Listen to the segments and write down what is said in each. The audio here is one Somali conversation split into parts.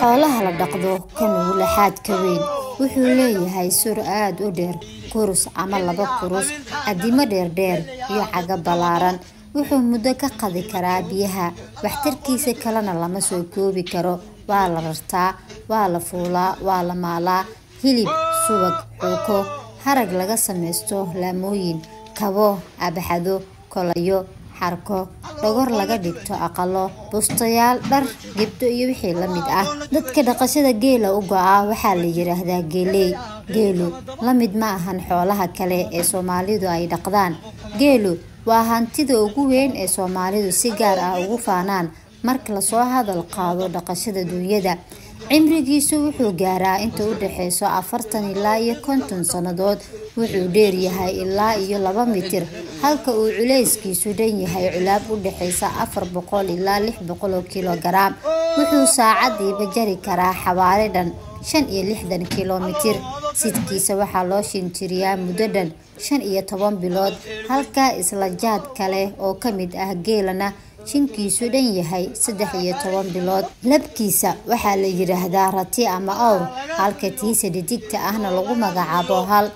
Xoolaha la dhaqdo kan ugu laxaadka weyn wuxuu leeyahay sur aad u dheer, kurus ama laba kurus, addimo dheerdheer iyo cago ballaaran. Wuxuu muddo ka qadi karaa biyaha, waxtarkiisa kalena lama soo koobi karo. Waa la rartaa, waa la fuulaa, waa la maalaa. Hilib, subag, xuuko, harag laga samaysto laamooyin, kabo, abaxado, kolayo, xarko, dhogor laga dhigto aqalo, bustayaal, dhar gabdho iyo wixii la mid ah. Dadka dhaqashada geela u go'a waxaa la yiraahdaa geeley. Geelu la mid ma ahan xoolaha kale ee Soomaalidu ay dhaqdaan. Geelu waa hantida ugu weyn ee Soomaalidu si gaar ah ugu faanaan marka lasoo hadal qaado dhaqashada duunyada. Cimrigiisu wuxuu gaaraa inta u dhaxaysa 40 ilaa iyo 50 sannadood. Wuxuu dheer yahay ilaa iyo 2 mitir, halka uu culeyskiisu dhan yahay culaab u dhaxaysa 400 ilaa 600 kiilogaraam. Wuxuu saacadiiba jari karaa xawaare dhan 65 kiiloomitir. Sidkiisa waxaa loo shintiriyaa muddo dhan 15 bilood, halka isla jaad kale oo ka mid ah geelana shinkiisu dhan yahay 13 bilood. Labkiisa waxaa la yiraahdaa rati ama awr, halka tiisa dhidigta ahna lagu magacaabo hal.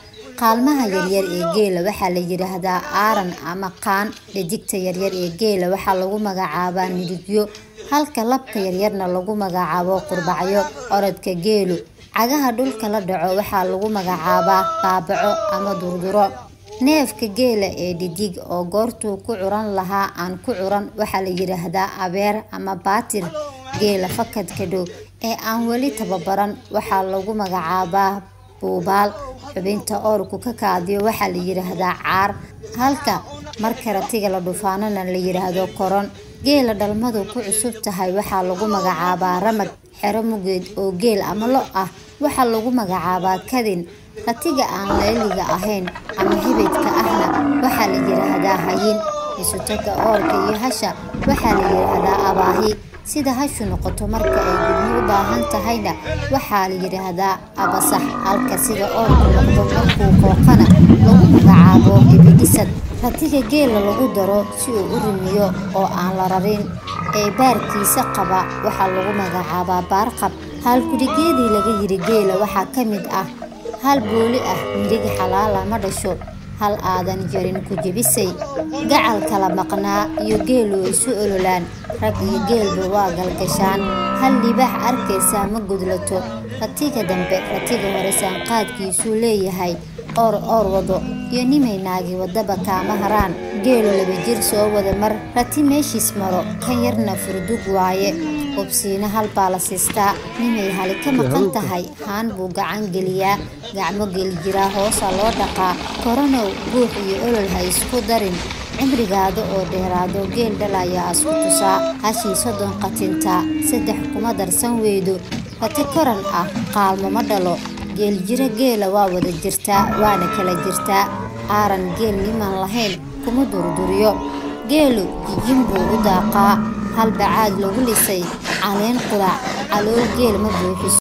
Qaalmaha yaryar ee geela waxaa la yiraahdaa aaran ama qaan. Dhidigta yaryar ee geela waxaa lagu magacaabaa nirigyo, halka labka yaryarna lagu magacaabo qurbacyo. Orodka geelu cagaha dhulka la dhaco waxaa lagu magacaabaa baabaco ama durduro. Neefka geela ee dhidig oo goortuu ku curan lahaa aan ku curan waxaa la yiraahdaa abeer ama baatir. Geela fakadka dhow ee aan weli tababaran waxaa lagu magacaabaa buubaal. Xubinta oorku ka kaadiyo waxaa la yiraahdaa caar, halka marka ratiga la dhufaanana la yiraahdo koron. Geela dhalmadu ku cusub tahay waxaa lagu magacaabaa ramag. Xero mugeed oo geel ama lo' ah waxaa lagu magacaabaa kadin. Ratiga aan layliga ahayn ama hibidka ahna waxaa la yiraahdaa hayin. Isutaga oorka iyo hasha waxaa la yiraahdaa abaahi. Sida hashu noqoto marka ay gudmo u baahan tahayna waxaa la yiraahdaa abasax, halka sida oorku noqdo markuu qooqana lagu magacaabo ibidhisad. Ratiga geela lagu daro si uu u rumiyo oo aan la rarin ee baarkiisa qaba waxaa lagu magacaabaa baarqab. Halkudhigeedii laga yiri geela waxaa ka mid ah: hal booli ah mirig xalaala ma dhasho, hal aadan jarin ku jebisay, gacal kala maqnaa iyo geelu isu ololaan, rag iyo geelba waa galgashaan, hal libaax arkaysaa ma gudlato, ratiga dambe ratiga hore saanqaadkiisuu leeyahay, oor oor wado iyo nimay naagi wadaba kaama haraan, geelu laba jir soo wada mar, rati meeshiis maro kan yarna furdug waaye, hubsiina hal baa la siistaa, nimay hali ka maqan tahay haan buu gacan geliyaa, gacmo geli jiraa hoosa loo dhaqaa, koronow guux iyo olol ha isku darin, cimrigaada oo dheeraado geel dhalayaa asku tusaa, hashii 30 qatintaa 3 kuma darsan weydo, rati koran ah qaalmo ma dhalo, geel jira geela waa wada jirtaa waana kala jirtaa, aaran geel niman lahayn kuma durduriyo, geelu jijin buu u daaqaa, hal bacaad lagu lisay caleen quraac calool geel ma buuxiso.